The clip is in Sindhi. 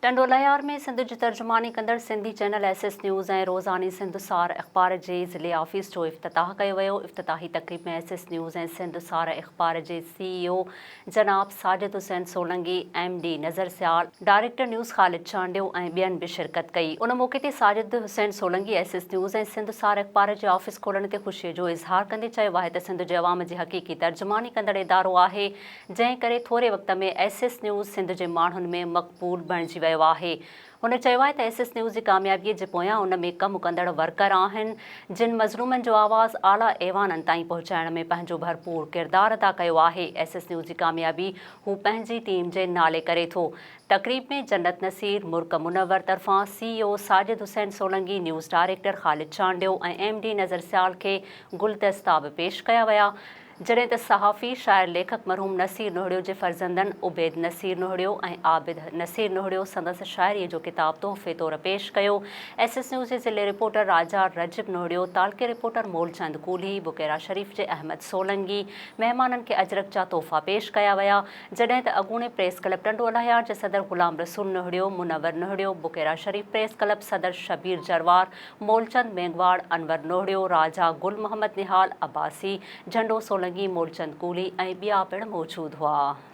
ٽنڊو الهيار ۾ سنڌ جي ترجماني ڪندڙ Sindhi channel S S news ۽ روزاني سنڌ سار اخبار جي ضلعي آفيس جو افتتاح ڪيو ويو. افتتاحي تقريب ۾ ايس ايس نيوز ۽ سنڌ سار اخبار جي سي اي او جناب Sajid Hussain Solangi, M D Nazar Sial, director news Khalid Chandio ۽ ٻين به شرڪت ڪئي. ان موقعي تي Sajid Hussain Solangi S S news ۽ Sindh Sar اخبار جي آفيس کولڻ تي خوشي جو اظهار ڪندي چيو آهي ته سنڌ جي عوام جي حقيقي ترجماني ڪندڙ ادارو آهي جنهن ڪري ٿوري وقت ۾ ايس ايس نيوز سنڌ جي ماڻهن ۾ مقبول بڻجي ويو آهي. هن چيو آهي ته ايس ايس نيوز جي ڪاميابي جي پويان ان ۾ ڪم ڪندڙ ورڪر آهن جن مظلومن جو آواز اعليٰ ايوانن تائين پهچائڻ ۾ پنهنجو ڀرپور ڪردار ادا ڪيو آهي. ايس ايس نيوز جي ڪاميابي هو پنهنجي ٽيم جي نالي ڪري ٿو. تقريب ۾ جنت نصير مرڪ منور طرفان C E O Sajid Hussain Solangi, news director Khalid Chandio ۽ M D Nazar Sial کي گلدستا به پيش ڪيا ويا. جڏهن ته صحافي، شاعر ليکڪ مرحوم نصير نوهڙيو جي فرزندن عبيد نصير نوهڙيو ۽ عابد نصير نوهڙيو سندس شاعريء جو ڪتاب تحفي طور پيش ڪيو. ايس ايس نيوز جي ضلعي رپورٽر راجا رجب نوهڙيو، تعلقي رپورٽر مولچند ڪولهي، بڪيرا شريف جي احمد سولنگي مهمانن کي اجرڪ جا تحفا پيش ڪيا ويا. جڏهن ته اڳوڻي پريس ڪلب ٽنڊو الهيار جي صدر غلام رسول نوهڙيو، منور نوهڙيو، بڪيرا شريف پريس ڪلب صدر شبير جروار، مولچند مينگهواڙ، انور نوهڙيو، راجا گل محمد نهال عباسي، جهنڊو سولنگي، مولچند ڪولهي ۽ ٻيا پڻ موجود هئا.